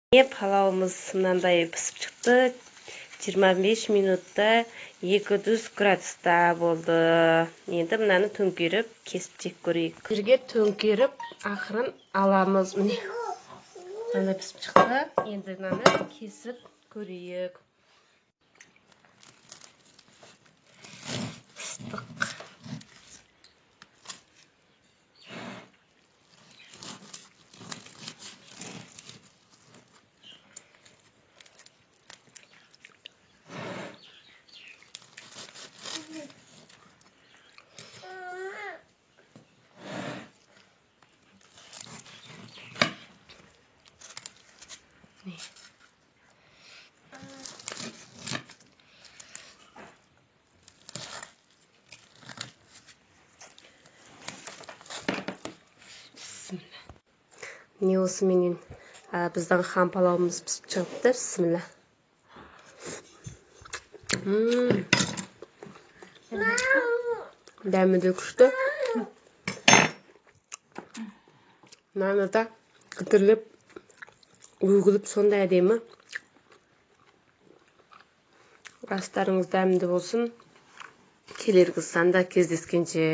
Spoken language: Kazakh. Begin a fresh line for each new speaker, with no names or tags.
Палауымыз мынандай пісіп шықты. 25 минутта 200 градуста болды. Енді мынаны төңкеріп, кесіп жеп көрейік. Жерге төңкеріп, ақырын аламыз. Міне, мынандай пісіп шықты. Енді мынаны кесіп көрейік. Ыстық. Міне, осыменен біздің хан палауымыз пісіп шығыпты. Бісміллә. Дәмі де күшті. Наны да кідірлеп, үгіліп, сондай әдемі. Астарыңыз дәмді болсын. Келер санда кездескенше.